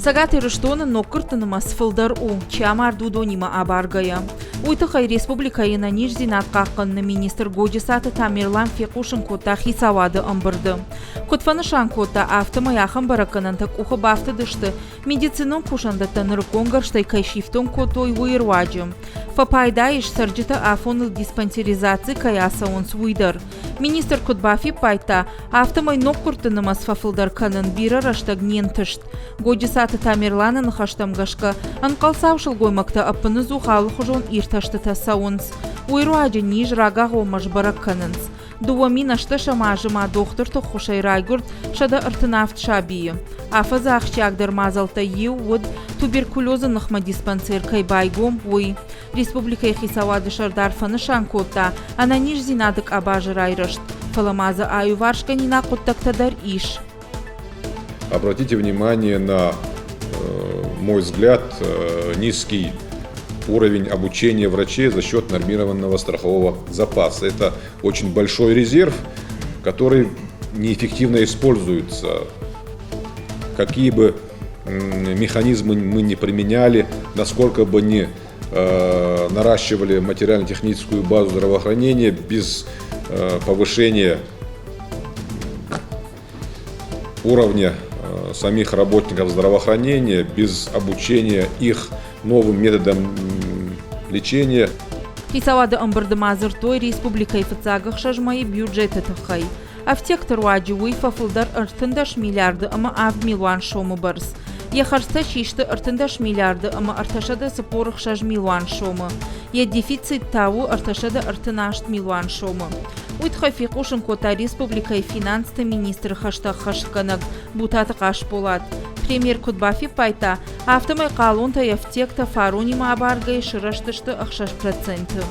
Цӕгат Ирыстоны ноггуырдты нымӕц фылдӕр у, чи амард, уыдонимӕ абаргӕйӕ. Уый тыххӕй республикӕйы ӕнӕниздзинад хъахъхъӕныны министр Годжысаты Тамерлан фехъусын кодта хицауады ӕмбырды. Куыд фӕнысан кодта, афтӕмӕй ахӕм бӕрӕггӕнӕнтӕ къухы бафтыдысты, медицинон кусӕндӕттӕ нырыккон гӕрзтӕй кӕй сифтонг кодтой, уый руаджы. Фӕпайда ис, цӕрджытӕ афоныл диспансеризаци кӕй ацӕуынц, уый дӕр. Министр куыд бафиппайдта, афтӕмӕй ноггуырдты нымӕц фӕфылдӕр кӕнын бирӕ рӕстӕг не нтыст. Годжысаты Тамерланы ныхӕстӕм гӕсгӕ, ӕнхъӕлцау сылгоймӕгтӕ ӕппыныдзух алыхуызон иртӕстытӕ цӕуынц. Уый руаджы низ рагагъоммӕ сбӕрӕг кӕнынц. 2018 азы ма дохтырты ххуысӕй райгуырд 137 сабийы. Афӕдзы ахсджиагдӕр мадзӕлттӕй иу уыд туберкулезы ныхмӕ диспансер кӕй байгом, уый. Республикӕйы хицауады сӕрдар фӕнысан кодта ӕнӕниздзинады къабазы райрӕзт, фӕлӕ ма дзы аиуварсгӕнинаг хъуыддӕгтӕ дӕр ис. Обратите внимание на мой взгляд, низкий уровень обучения врачей за счет нормированного страхового запаса. Это очень большой резерв, который неэффективно используется. Какие бы механизмы мы не применяли, насколько бы не наращивали материально-техническую базу здравоохранения без повышения уровня самих работников здравоохранения, без обучения их новым методам лечения. Хицауады ӕмбырды ма дзырдтой республикӕйы фыццаг ӕхсӕз мӕйы бюджеты тыххӕй. Ӕфтиӕгты руаджы уый фӕфылдӕр 13 миллиарды ӕмӕ авд милуан сомы бӕрц. Йӕ хӕрдзтӕ систы 13 миллиарды ӕмӕ 346 милуан сомы. Йӕ дефицит та у 338 милуан сомы. Уый тыххӕй фехъусын кодта республикӕйы финансты министры хӕстӕ ӕххӕстгӕнӕг Бутаты Хъасболат. Премьер куыд бафиппайдта, афтӕмӕй хъалонтӕй ӕфтиӕгтӕ фаронимӕ абаргӕйӕ сырӕзтысты 6%.